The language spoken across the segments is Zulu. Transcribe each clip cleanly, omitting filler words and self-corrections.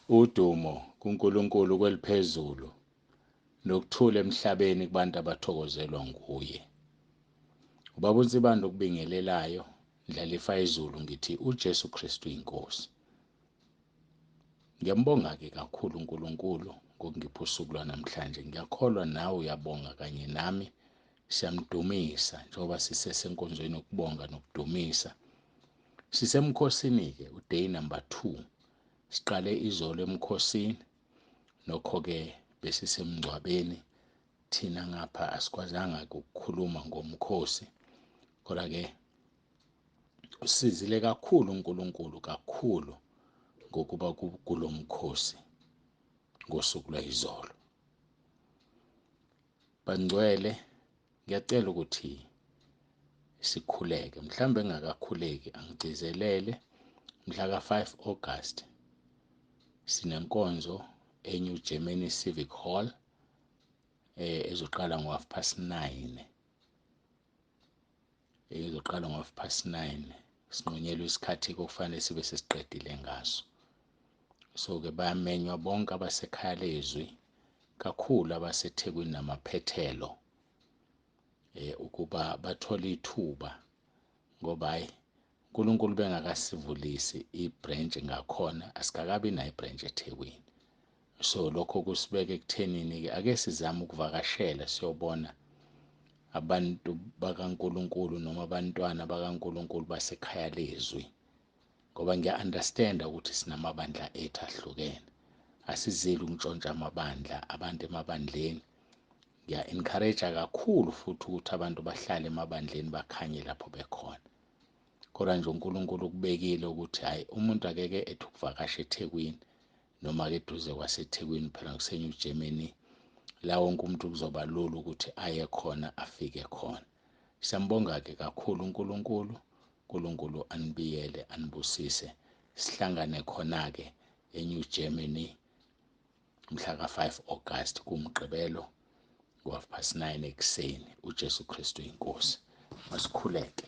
Udumo kuNkulunkulu kweliphezulu nokuthula emhlabeni kubantu abathokozelwa nguye. Ubaba uNsibande okubingelelayo, Ndlalifa izulu, ngithi uJesu Kristu inkosi. Ngiyambonga-ke kakhulu uNkulunkulu ngokungipha usuku lwanamhlanje. Ngiyakholwa nawe uyabonga kanye nami. Siyamdumisa njengoba sisesenkonzweni yokubonga nokudumisa. Sisemkhosini-ke uday number 2. Siqale izolo emkhosini, nokho-ke besisemngcwabeni. Thina ngapha asikwazanga ukukhuluma ngomkhosi, kodwa-ke usizile kakhulu uNkulunkulu kakhulu ngokuba kulomkhosi ngosuku lwayizolo. Bangcwele, ngiyacela ukuthi sikhuleke. Mhlawumbe engakakhuleki angigcizelele, mhla ka-5 August sinenkonzo eNew Germany Civic Hall ezoqala ngo-9:30. Ezoqala ngo-9:30, sinqunyelwe isikhathi okufanele sibe sesiqedile ngaso. So-ke bayamenywa bonke abasekhaya lezwi, kakhulu abaseThekwini namaphethelo, ukuba bathole ithuba, ngoba hayi uNkulunkulu bengakasivulisi ibranch ngakhona, asikakabi nayo ibranch eThekwini. So lokho kusibeka ekuthenini-ke ake sizame ukuvakashela siyobona abantu bakaNkulunkulu noma abantwana bakaNkulunkulu basekhaya lezwi, ngoba ngiya-understanda ukuthi sinamabandla ethu ahlukene. Asizile ukuntshontsha amabandla abantu emabandleni. Ngiya-encourage kakhulu futhi ukuthi abantu bahlale emabandleni bakhanye lapho bekhona. Kodwa nje uNkulunkulu ukubekile ukuthi hhayi umuntu akeke ethi ukuvakasha eThekwini noma ke eduze kwaseThekwini, phela kuseNew Germany, la wonke umuntu kuzoba lula ukuthi aye khona afike khona. Siyambonga-ke kakhulu uNkulunkulu. uNkulunkulu anibiyele anibusise. Sihlangane khona-ke eNew Germany mhla ka-5 August kuMgqibelo ngo-9:30 ekuseni. uJesu Kristu inkosi. Masikhuleke.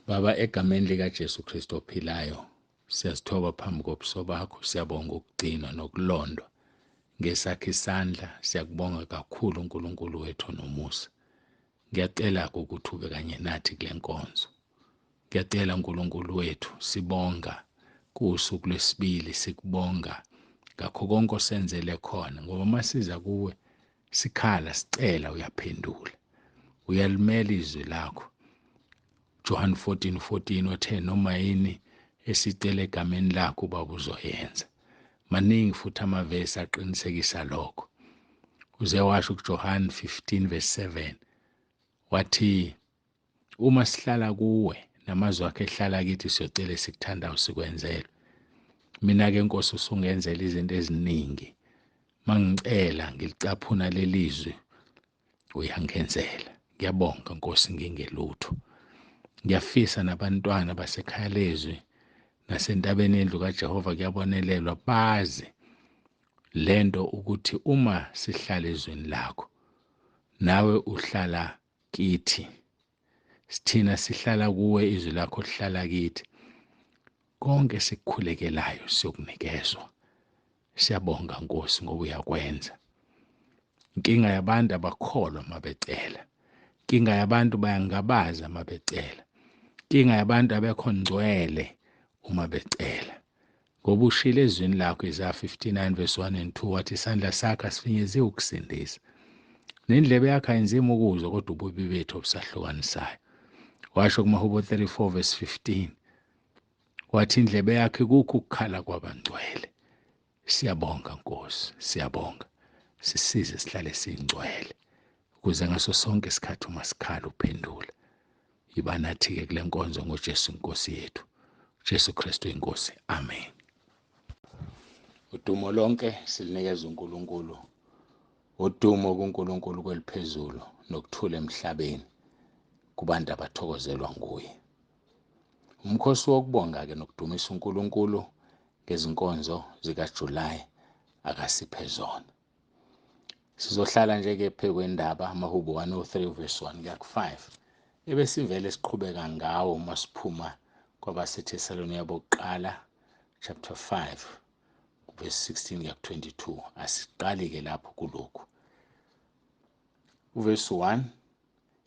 Baba, egameni likaJesu Kristu ophilayo, siyazithoba phambi kobuso bakho. Siyabonga ukugcinwa nokulondwa ngesakhe isandla. Siyakubonga kakhulu uNkulunkulu wethu nomusa. Ngiyacela ukuthi ube kanye nathi kule nkonzo. Ngiyacela uNkulunkulu wethu, sibonga kusuku lwesibili, sikubonga ngakho konke osenzele khona, ngoba masiza kuwe sikhala sicela uyaphendula, uyalimela izwi lakho. John 14:14 othe noma yini esicela egameni lakho ubaba uzoyenza. Maningi futhi amavesi aqinisekisa lokho. Uze washo kuJohn 15 verse 7 wathi uma sihlala kuwe namazwi akhe ehlala kithi, siyocela esikuthandayo sikwenzele. Mina-ke Nkosi usungenzela izinto eziningi, mangicela ngilicaphuna lelizwi uyangenzela. Ngiyabonga Nkosi, ngingelutho. Ngiyafisa nabantwana basekhaya lezwi nasentabeni yendlu kaJehova kuyabonelelwa, bazi lento ukuthi uma sihlala ezweni lakho nawe uhlala kithi, sithina sihlala kuwe, izwi lakho lihlala kithi, konke sikukhulekelayo siyokunikezwa. Siyabonga Nkosi ngoba uyakwenza. Inkinga yabantu abakholwa mabecela, inkinga yabantu bayangabaza mabecela, inkinga yabantu abekho ngcwele uma becela. Ngoba ushilo ezwini lakho Isaya 59 verse 1 and 2 wathi isandla sakho asifinyeziwe ukusindisa, nendlebe yakho ayinzima ukuzwa, kodwa ububi bethu obusahlukanisayo. Washo kumahubo 34 verse 15 wathi indlebe yakhe kukho ukukhala kwabangcwele. Siyabonga Nkosi, siyabonga. Sisize sihlale singcwele ukuze ngaso sonke isikhathi uma sikhala uphendula. Yiba nathi-ke kule nkonzo ngoJesu inkosi yethu, Jesu Kristu inkosi. Amen. Udumo lonke silinikeza uNkulunkulu. Udumo kuNkulunkulu kweliphezulu nokuthula emhlabeni kubantu abathokozelwa nguye. Umkhosi wokubonga-ke nokudumisa uNkulunkulu ngezinkonzo zikaJuly akasiphe zona. Sizohlala nje ke phezu kwendaba amahubo 103 verse 1 kuya ku-5 ebesivele siqhubeka ngawo uma siphuma kwabaseThesalonika bokuqala. chapter 5 verse 16 kuya ku-22. Asiqali-ke lapho kulokhu. Uverse 1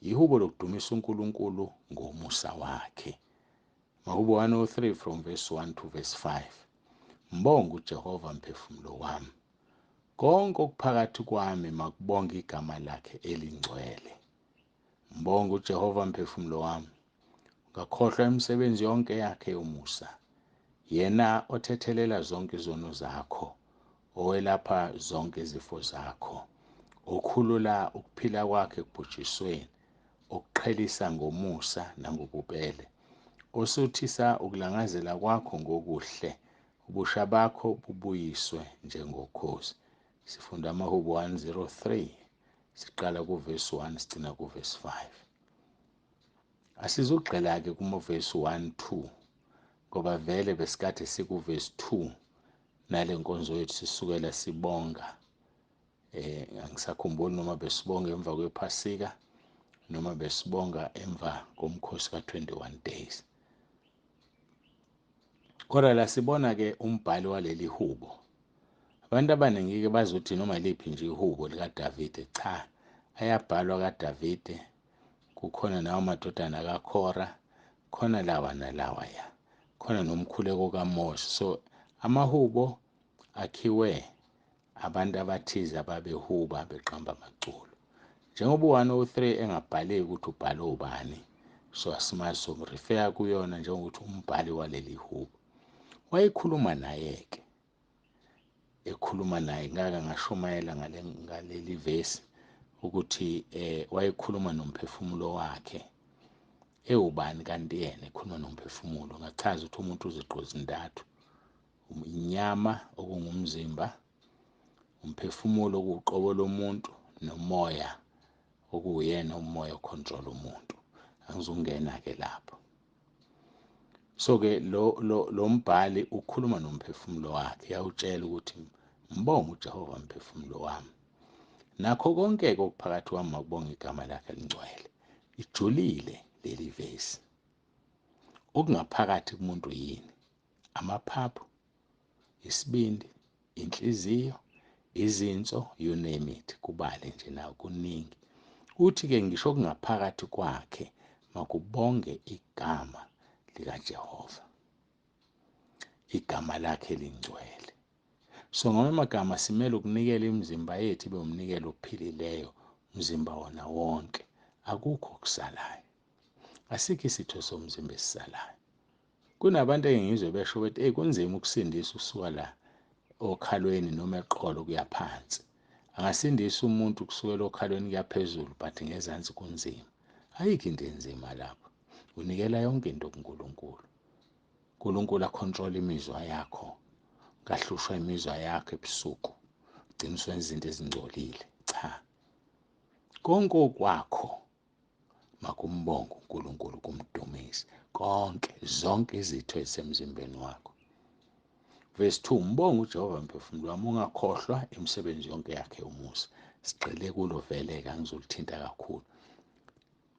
ihubo lokudumisa uNkulunkulu ngomusa wakhe. Mahubo 103 from verse 1 to verse 5. Mbonge uJehova mphefumulo wami. Konke okuphakathi kwami makubonge igama lakhe elingcwele. Mbonge uJehova mphefumulo wami. Ungakhohlwa imisebenzi yonke yakhe yomusa. Yena othethelela zonke izono zakho, owelapha zonke izifo zakho, okhulula ukuphila kwakhe ekubhujisweni, okuqhelisa ngomusa nangobubele, osuthisa ukulangazela kwakho ngokuhle, ubusha bakho bubuyiswe njengokhozi. Sifunda amahubo 103, siqala kuvesi 1 sigcina kuvesi 5. Asizugxila-ke kumavesi 1 2 ngoba vele besikade sikuvesi 2 nale nkonzo yethu sisukela sibonga. Angisakhumbuli noma besibonga emva kwePhasika noma besibonga emva komkhosi ka-21 days. Kodwa la sibona ke umbhali waleli hubo. Abantu abaningi ke bazothi noma liphi nje ihubo likaDavide, cha, ayabhalwa kaDavide, kukhona nawo amadodana kaKhora, khona lawa nalawa ya, khona nomkhuleko kaMose. So amahubo akhiwe abantu abathize ababehuba beqamba amaculo. Njengoba u-103 engabhaleki ukuthi ubhalwe ubani, so asimazi, sokurefera kuyona njengokuthi umbhali waleli hubo. Wayekhuluma naye-ke, ekhuluma naye, ngake ngashumayela ngaleli vesi ukuthi wayekhuluma nomphefumulo wakhe. Ewubani kanti yena ekhuluma nomphefumulo? Ngachaza ukuthi umuntu uziqu zintathu: inyama okungumzimba, umphefumulo okuwuqobo lomuntu, nomoya okuwuyena umoya ocontrol umuntu. Angizungena ke lapho. So ke lo mbhali ukhuluma nomphefumulo wakhe, yawutshela ukuthi mbonge uJehova mphefumulo wami, nakho konke okuphakathi kwami makubonge igama lakhe elingcwele. Ijulile leli vesi. Okungaphakathi kumuntu yini? Amaphaphu, isibindi, inhliziyo, izinso, you name it, kubale nje nawo kuningi. Uthi ke ngisho okungaphakathi kwakhe makubonge igama likaJehova, igama lakhe lingcwele. So ngamanye amagama simele ukunikela imizimba yethu ibe umnikelo ophilileyo, umzimba wona wonke, akukho okusalayo, asikho isitho somzimba esisalayo. Kunabantu engizwe besho bethi hey, kunzima ukusindisa usuka la okhalweni noma eqolo kuya phansi. Angasindisa umuntu kusukela okhalweni kuya phezulu, but ngezansi kunzima. Ayikho into enzima lapho. Unikela yonke into kuNkulunkulu. uNkulunkulu acontrol imizwa yakho. Ungahlushwa imizwa yakho ebusuku, ugcine usenza izinto ezingcolile. Cha, konke okwakho makumbonge uNkulunkulu, kumdumise konke, zonke izitho ezisemzimbeni wakho. Verse 2, mbonge uJehova mphefumulo wami, ungakhohlwa imisebenzi yonke yakhe umusa. Sigxile kulo vele-ke, angizolithinta kakhulu.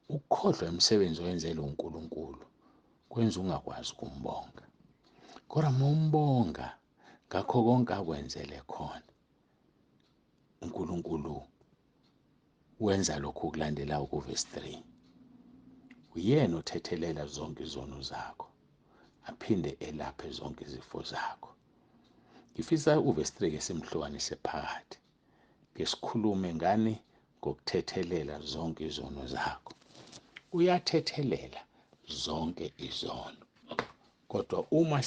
Ukukhohlwa imisebenzi oyenzele uNkulunkulu kwenza ungakwazi ukumbonga. Kodwa uma umbonga ngakho konke akwenzele khona, uNkulunkulu wenza lokhu okulandelayo kuvesi 3. Uyena othethelela zonke izono zakho, aphinde elaphe zonke izifo zakho. Ngifisa uvesi 3 ke simhlukanise phakathi, ke sikhulume ngani? Ngokuthethelela zonke izono zakho. Uyathethelela zonke izono, kodwa uma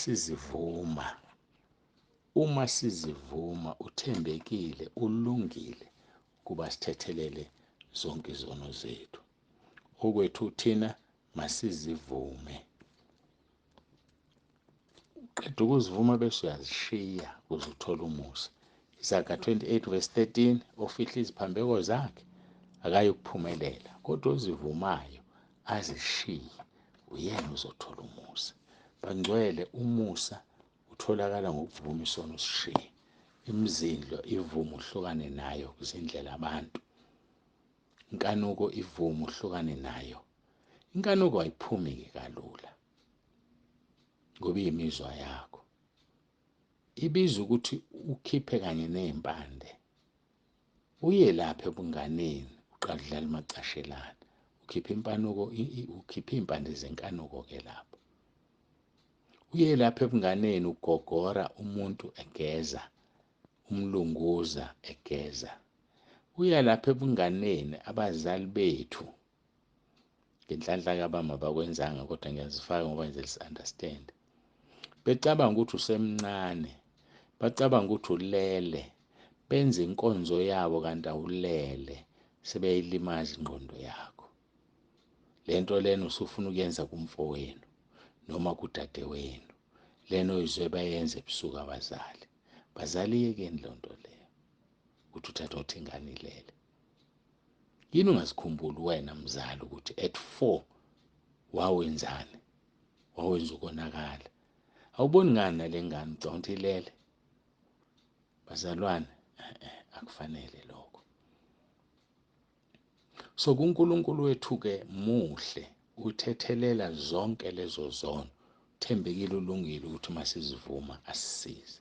sizivuma, uthembekile, ulungile ukuba sithethelele zonke izono zethu. Okwethu thina masizivume. Uqeda ukuzivuma bese uyazishiya ukuze uthole umusa. Isaga 28 verse 13, ofihla iziphambeko zakhe akayukuphumelela, kodwa ozivumayo azishiye uyena uzothola umusa. Bangcwele, umusa utholakala ngokuvuma isono usishiye. Imizindlo ivume uhlukane nayo kuzindlela abantu. Inkanuko ivume uhlukane nayo. Inkanuko ayiphumi ke kalula ngoba iyimizwa yakho. Ibiza ukuthi ukhiphe kanye nezimpande, uye lapha ebunganeni, uqala udlala umacashelana, ukhiphe impanuko, ukhiphe iy'mpande zenkanuko-ke lapho. Uye lapha ebunganeni, ugogora umuntu egeza, umlunguza egeza. Uya lapha ebunganeni, abazali bethu ngenhlanhla kabama bakwenzanga, kodwa ngiyazifaka ngoba ngizele si-understand. Becabanga ukuthi usemncane, bacabanga ukuthi ulele, benza inkonzo yabo kanti awulele, sebeyilimaza ingqondo yakho. Lento lena usufuna ukuyenza kumfowenu noma kudadewenu, lena oyizwe bayenze ebusuku abazali. Bazali, yekeni leyo nto leyo, ukuthi uthatha uthi ingane ilele. Yini ungazikhumbuli wena mzali ukuthi at 4 wawenzani, wawenza ukonakala? Awuboni ngani nale ngane ucabanga ukuthi ilele? Bazalwane, akufanele lokho. So kuNkulunkulu wethu-ke muhle, uthethelela zonke lezo zono, uthembekile, ulungile ukuthi uma sizivuma asisize.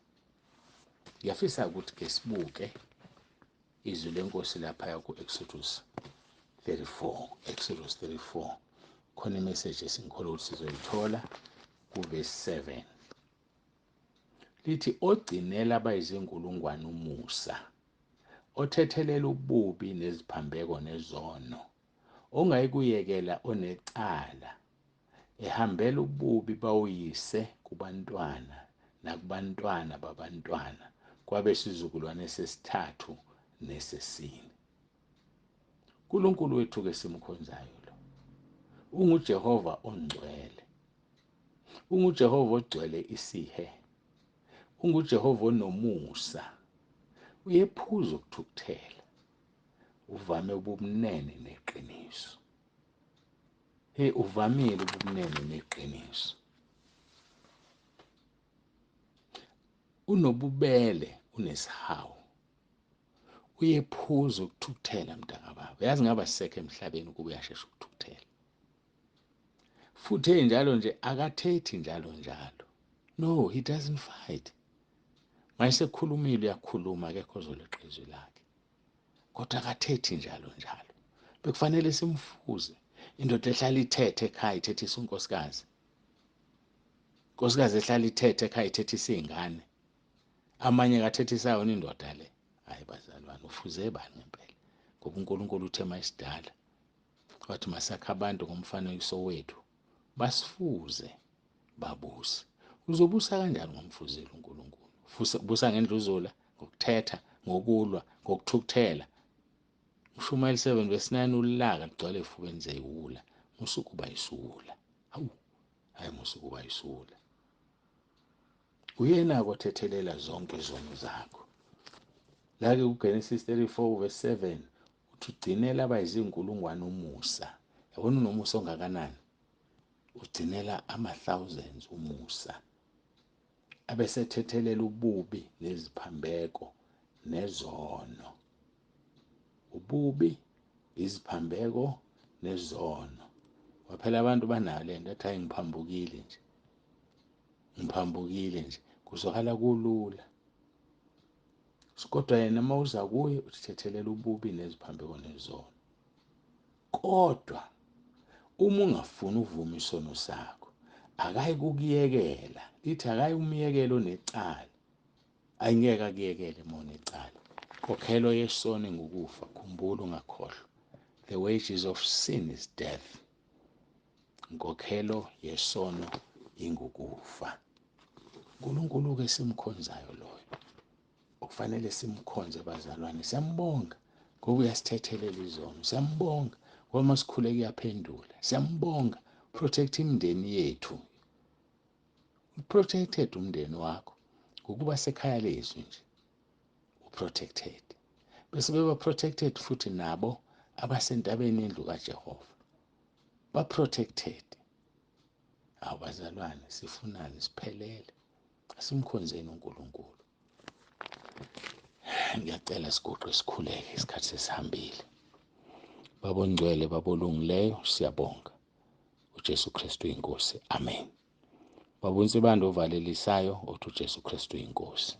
Ngiyafisa ukuthi ke sibuke izwi lenkosi lapha ku-Exodus 34, Exodus 34. Khona imessage esingikholwa ukuthi sizoyithola kuvesi 7. Lithi ogcinela abayizinkulungwane umusa, othethelela ububi neziphambeko nezono, ongayikuyekela onecala, ehambela ububi bawuyise kubantwana nakubantwana babantwana, kwabe sizukulwane sesithathu nesesine. uNkulunkulu wethu ke simkhonzayo lo unguJehova ongcwele, unguJehova ogcwele isihe, unguJehova onomusa, uyephuza ukuthukuthela, uvame ubumnene neqiniso. Hey, uvamile ubumnene neqiniso. Unobubele, unesihawu, uyephuza ukuthukuthela mntakababa. Yazi ngaba sisekho emhlabeni ukuba uyashesha ukuthukuthela. Futhi njalo nje akathethi njalo njalo. No, he doesn't fight. Mayesekhulumile uyakhuluma, akekho ozoleqa izwi lakhe. Kodwa akathethi njalo njalo. Bekufanele simfuze. Indoda ehlala ithethe ekhaya ithethisa unkosikazi. Inkosikazi ehlala ithethe ekhaya ithethisa iy'ngane. Amanye kathethisa yona indoda le. Hayi bazalwane, ufuze bani ngempela? Ngoba uNkulunkulu uthe mayisidala wathi masakhe abantu ngomfanekiso wethu, basifuze babuse. Uzobusa kanjani ngomfuzile uNkulunkulu? Busa ngendluzula, ngokuthetha, ngokulwa, ngokuthukuthela. Ushumayeli 7 verse 9, ulaka lugcwele efubeni zeyiwula, musukuba yisiwula. Hawu, hayi musukuba yisiwula. Uyena-ke othethelela zonke izono zakho. La-ke kuGenesis 34 verse 7 uthi ugcinela abayizinkulungwane umusa. Yabona unomusa ongakanani? Ugcinela ama-thousands umusa, abesethethelela ububi neziphambeko nezono. Ububi, iziphambeko nezono. Waphela abantu banayo lento athi hayi ngiphambukile nje, ngiphambukile nje, kuzwakala kulula. Kodwa yena uma uza kuye uthethelela ububi neziphambeko nezono. Kodwa uma ungafuni uvuma isono sakho, akayi kukuyekela. Lithi akayi kumyekela onecala. Ayingeke akuyekele uma unecala. Inkokhelo yesono ingukufa. Khumbula, ungakhohlwa. The wages of sin is death. Inkokhelo yesono ingukufa. uNkulunkulu ke simkhonzayo loyo, okufanele simkhonze bazalwane. Siyambonga ngoba uyasithethelela izono. Siyambonga ngoba masikhuleka uyaphendula. Siyambonga, protect imindeni yethu. Uprotected umndeni wakho ngokuba sekhaya lezwi nje, uprotected. Bese beba protected futhi nabo abasentabeni yendlu kaJehova, ba protected. Awu bazalwane, sifunani? Siphelele. Asimkhonzeni uNkulunkulu. Ngiyacela siguqe sikhuleke, isikhathi sesihambile. Baba ongcwele, Baba olungileyo, siyabonga. uJesu Kristu inkosi. Amen. Baba uNsibande ovalelisayo othi uJesu Kristu inkosi.